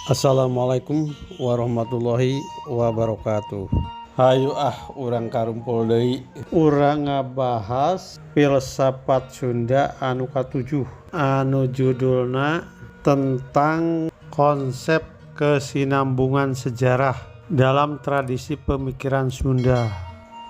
Assalamualaikum warahmatullahi wabarakatuh. Hayu ah, urang karumpul deui. Urang ngabahas filsafat Sunda anu katujuh, anu judulna tentang konsep kesinambungan sejarah dalam tradisi pemikiran Sunda.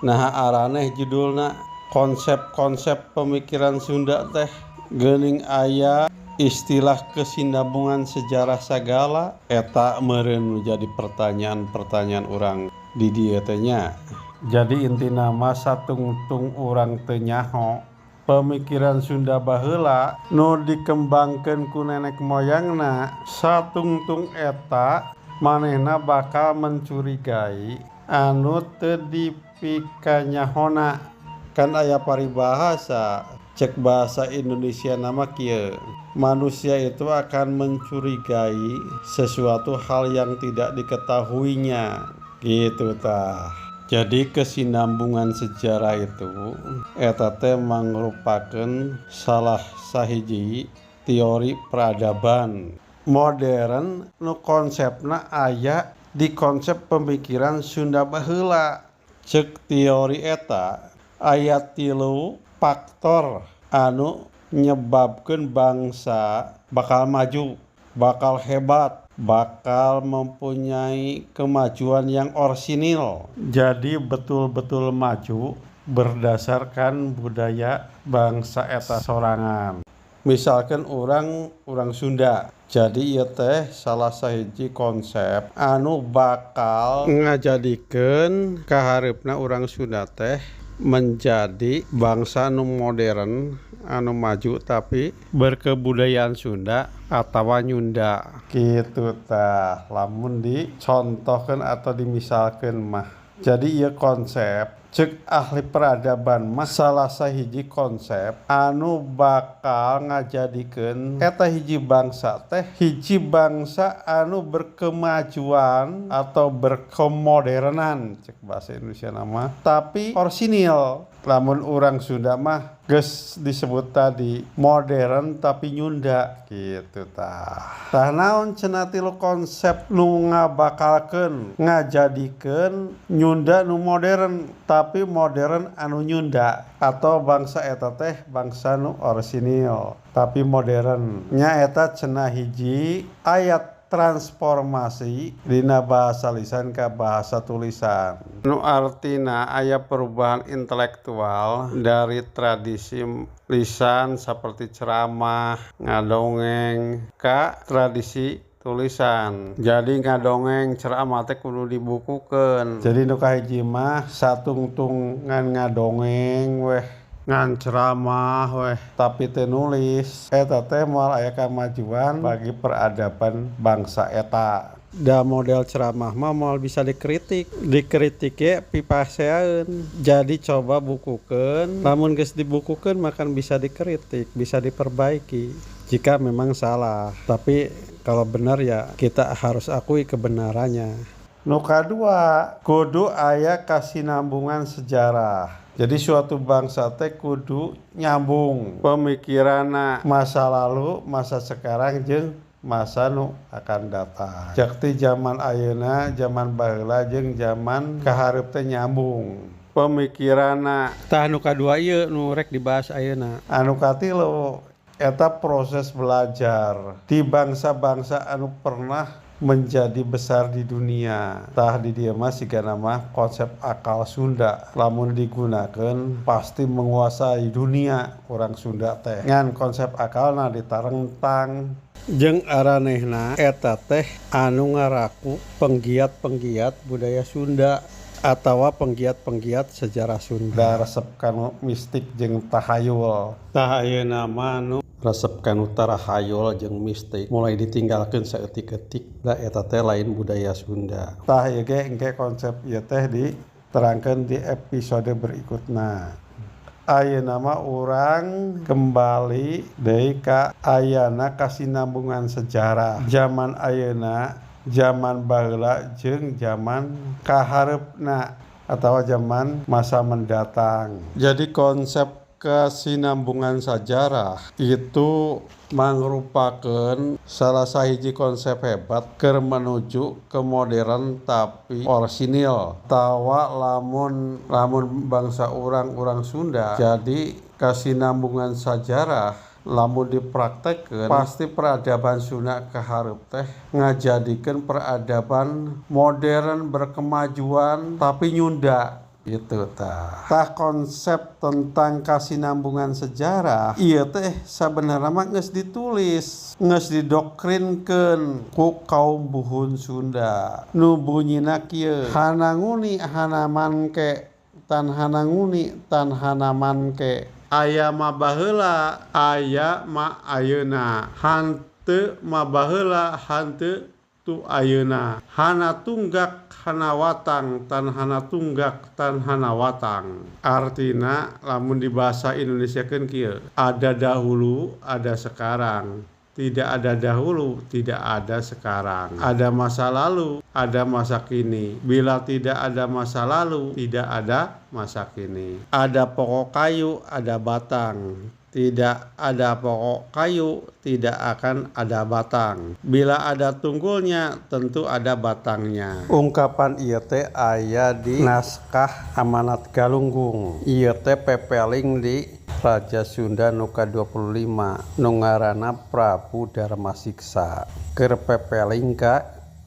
Nah, araneh judulna konsep-konsep pemikiran Sunda teh, geuning aya istilah kesinambungan sejarah sagala. Eta meureun jadi pertanyaan-pertanyaan urang di dieu teh nya. Jadi intina mah, satungtung urang teu nyaho pemikiran Sunda baheula nu dikembangkeun ku nenek moyangna, satungtung eta manehna bakal mencurigai anu teu dipikanyahona. Kan aya paribahasa, cek bahasa Indonesia na mah kieu, manusia itu akan mencurigai sesuatu hal yang tidak diketahuinya, gitu tah. Jadi kesinambungan sejarah itu eta teh mangrupakeun salah sahiji teori peradaban modern nu konsepna aya di konsep pemikiran Sunda baheula. Cek teori eta aya 3 faktor anu nyebabkeun bangsa bakal maju, bakal hebat, bakal mempunyai kemajuan yang orsinil. Jadi betul-betul maju berdasarkan budaya bangsa eta sorangan. Misalkan urang urang Sunda. Jadi ieu teh salah sahiji konsep anu bakal ngajadikeun kahareupna urang Sunda teh menjadi bangsa nu modern, anu maju, tapi berkebudayaan Sunda atawa Nyunda, kitu tah lamun dicontohkeun atau dimisalkeun mah. Jadi ieu konsep cek ahli peradaban mah salah sahiji konsep anu bakal ngajadikeun eta hiji bangsa teh hiji bangsa anu berkemajuan atau berkemodernan, cek bahasa Indonesia na mah, tapi orsinil. Lamun urang Sunda mah geus disebut tadi modern tapi Nyunda, gitu tah. Tah, naon cenah tilu konsep nu ngabakalkeun ngajadikeun Nyunda nu modern tapi modern anu Nyunda, atau bangsa eta teh bangsa nu orsinil tapi modern? Nyaeta cenah hiji aya transformasi dina bahasa lisan ka bahasa tulisan, nu artina aya perubahan intelektual dari tradisi lisan seperti ceramah, ngadongeng, ka tradisi tulisan. Jadi ngadongeng, ceramah teh kudu dibukukeun. Jadi nu kahiji mah satungtung ngan ngadongeng weh, ngan ceramah weh, tapi teu nulis, eta teh moal aya kamajuan bagi peradaban bangsa eta, da model ceramah mah moal bisa dikritik, dikritik ge pipaseaeun. Jadi coba bukukeun. Lamun geus dibukukeun mah kan bisa dikritik, bisa diperbaiki jika memang salah, tapi kalau benar ya kita harus akui kebenarannya. Nu kadua, kudu aya kasinambungan sejarah. Jadi suatu bangsa teh kudu nyambung pemikiranna, masa lalu, masa sekarang, jeung masa nu akan datang. Jakti zaman ayeuna, zaman baheula, jeung zaman kahareup teh nyambung pemikiranna. Tah, nu kadua ieu nu rek dibahas ayeuna. Anu katilu eta proses belajar di bangsa-bangsa anu pernah menjadi besar di dunia. Tah, di dieu mah sigana mah konsep akal Sunda lamun digunakeun pasti menguasai dunia urang Sunda teh, ngan konsep akalna ditarentang jeung aranehna. Eta teh anu ngaraku penggiat-penggiat budaya Sunda atawa penggiat-penggiat sejarah Sunda, resep kanu mistik jeung tahayul. Tah, ayeuna mah anu resep kanu tarahayul jeung mistik mulai ditinggalkeun saeutik-eutik, da eta teh lain budaya Sunda. Tah, ieu ge engke konsep ieu teh diterangkeun di episode berikutna. Ayeuna mah urang kembali deui ka ayana kasinambungan sejarah zaman ayeuna, zaman baheula, jeung zaman kahareupna atawa zaman masa mendatang. Jadi konsep Kesinambungan sajarah itu mangrupakeun salah sahiji konsep hebat keur menuju ke modern tapi orsinil tawa lamun lamun bangsa urang-urang Sunda. Jadi kesinambungan sajarah lamun dipraktekkeun pasti peradaban Sunda kahareup teh ngajadikeun peradaban modern berkemajuan tapi nyunda gitu tah. Tah konsep tentang kasinambungan sejarah ieu teh sabenerna mah geus ditulis, geus didoktrinkeun ku kaum buhun Sunda. Nu bunyina kieu, hana nguni hana manke tan hana nguni tan hana manke. Aya mah baheula, aya mah ayeuna. Hanteu mah baheula, hanteu tu ayeuna. Hana tunggak hana watang tan hana tunggak tan hana watang. Artina lamun di bahasa Indonesiakeun kieu, ada dahulu ada sekarang, tidak ada dahulu tidak ada sekarang. Ada masa lalu ada masa kini, bila tidak ada masa lalu tidak ada masa kini. Ada pokok kayu ada batang, tidak ada pokok kayu tidak akan ada batang. Bila ada tunggulnya tentu ada batangnya. Ungkapan ieu teh aya di naskah Amanat Galunggung. Ieu teh pepeling di Raja Sunda nu ka-25 nu ngaranna Prabu Darmasiksa keur pepeling ka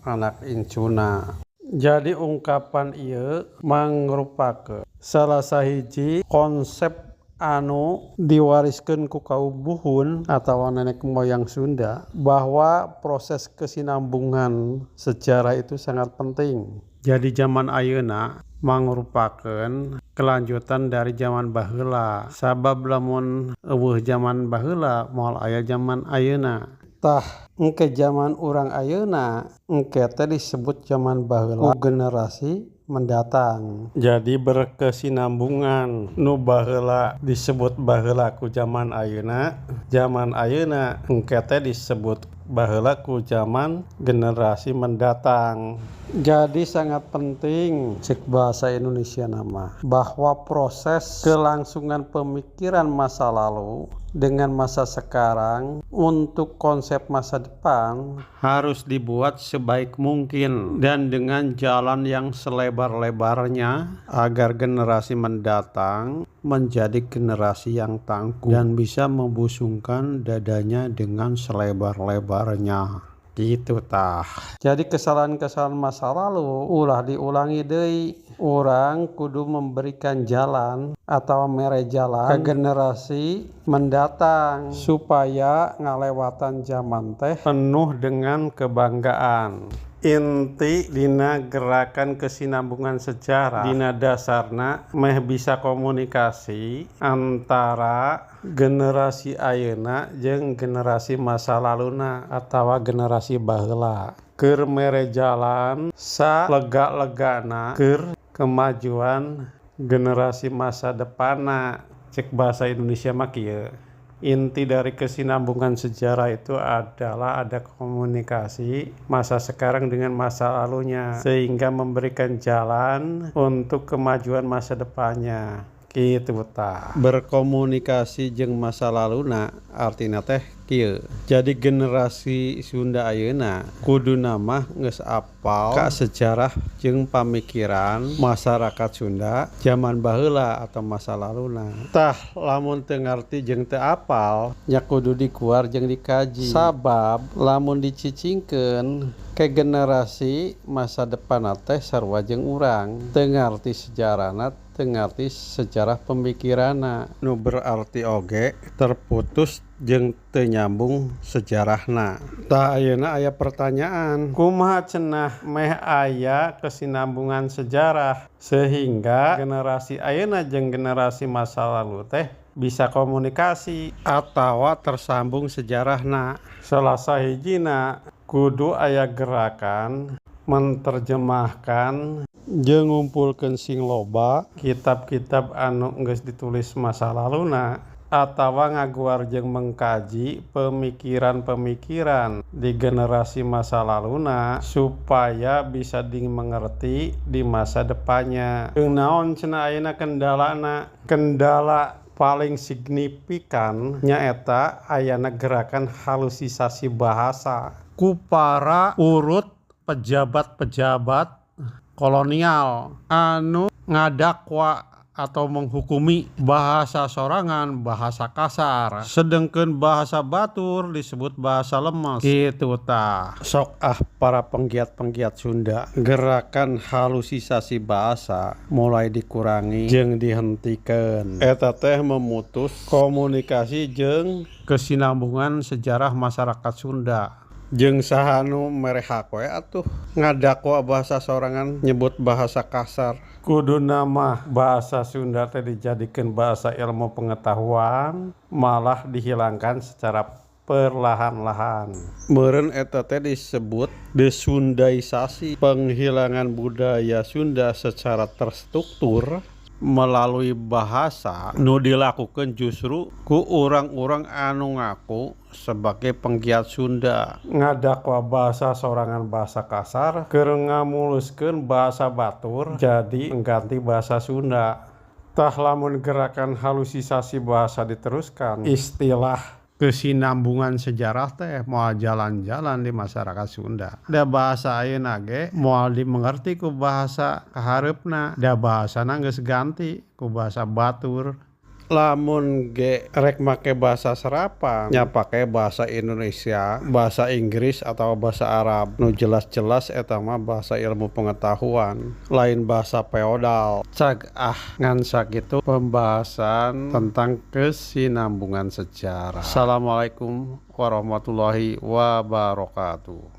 anak incuna. Jadi ungkapan ieu mangrupakeun salah sahiji konsep anu diwariskeun ku kaum buhun atawa nenek moyang Sunda bahwa proses kesinambungan sejarah itu sangat penting. Jadi zaman ayeuna mangrupakeun kelanjutan dari zaman baheula. Sabab lamun eueuh zaman baheula moal aya zaman ayeuna. Tah engke zaman urang ayeuna engke teh disebut zaman baheula ku generasi mendatang. Jadi berkesinambungan, nu baheula disebut baheula ku zaman ayeuna, zaman ayeuna engke teh disebut baheula ku zaman generasi mendatang. Jadi sangat penting cek bahasa Indonesia nama bahwa proses kelangsungan pemikiran masa lalu dengan masa sekarang untuk konsep masa depan harus dibuat sebaik mungkin dan dengan jalan yang selebar-lebarnya agar generasi mendatang menjadi generasi yang tangguh dan bisa membusungkan dadanya dengan selebar-lebarnya. Gitu tah. Jadi kesalahan-kesalahan masa lalu ulah diulangi deui. Urang kudu memberikan jalan atau mere jalan ke generasi mendatang supaya ngalewatan zaman teh penuh dengan kebanggaan. Inti dina gerakan kesinambungan sejarah dina dasarna meh bisa komunikasi antara generasi ayeuna jeung generasi masa laluna atawa generasi baheula keur mere jalan salega-legana keur kemajuan generasi masa depanna. Cek bahasa Indonesia mah kieu. Inti dari kesinambungan sejarah itu adalah ada komunikasi masa sekarang dengan masa lalunya sehingga memberikan jalan untuk kemajuan masa depannya. Kitu tah. Berkomunikasi jeung masa laluna artina teh kieu. Jadi generasi Sunda ayeuna kuduna mah geus apal ka sejarah jeung pamikiran masyarakat Sunda zaman baheula atau masa laluna. Tah lamun teu ngarti jeung teu apal nya kudu dikuar jeung dikaji. Sabab lamun dicicingkeun ke generasi masa depan teh sarua jeung urang teu ngarti sejarahna, teu ngarti sejarah pemikiranna, nu berarti oge terputus jeung teu nyambung sejarahna. Tah ayeuna aya pertanyaan, kumaha cenah meh aya kesinambungan sejarah sehingga generasi ayeuna jeung generasi masa lalu teh bisa komunikasi atawa tersambung sejarahna. Salah sahijina kudu aya gerakan menerjemahkan jeung ngumpulkeun sing loba kitab-kitab anu geus ditulis masa laluna atawa ngaguar jeung mengkaji pemikiran-pemikiran di generasi masa laluna supaya bisa dimengerti di masa depannya. Jeung naon cenah ayeuna kendalana? Kendala Paling signifikan nyaeta ayana gerakan halusisasi bahasa ku para urut pejabat-pejabat kolonial anu ngadakwa atau menghukumi bahasa sorangan bahasa kasar, sedengkeun bahasa batur disebut bahasa lemes. Kitu tah. Sok ah para penggiat-penggiat Sunda, gerakan halusisasi bahasa mulai dikurangi jeung dihentikeun. Eta teh memutus komunikasi jeung kesinambungan sejarah masyarakat Sunda. Jeung saha nu mere hak we atuh ngadakwa bahasa sorangan nyebut bahasa kasar. Kuduna mah bahasa Sunda teh dijadikeun bahasa ilmu pengetahuan, malah dihilangkan secara perlahan-lahan. Meureun eta teh disebut desundaisasi, penghilangan budaya Sunda secara terstruktur melalui bahasa nu dilakukan justru ku urang-urang anu ngaku sebagai penggiat Sunda. Ngadakwa bahasa sorangan bahasa kasar keur ngamuluskeun bahasa batur jadi pengganti bahasa Sunda. Tah lamun gerakan halusisasi bahasa diteruskan, istilah kesinambungan sejarah teh moal jalan-jalan di masyarakat Sunda. Da bahasa ayeuna ge moal dimengerti ku bahasa kahareupna, da bahasana geus ganti ku bahasa batur. Lamun ge rek make bahasa serapan nya pake bahasa Indonesia, bahasa Inggris atau bahasa Arab. Nu jelas-jelas eta mah bahasa ilmu pengetahuan, lain bahasa feodal. Cag ah ngan sakitu pembahasan tentang kesinambungan sejarah. Assalamualaikum warahmatullahi wabarakatuh.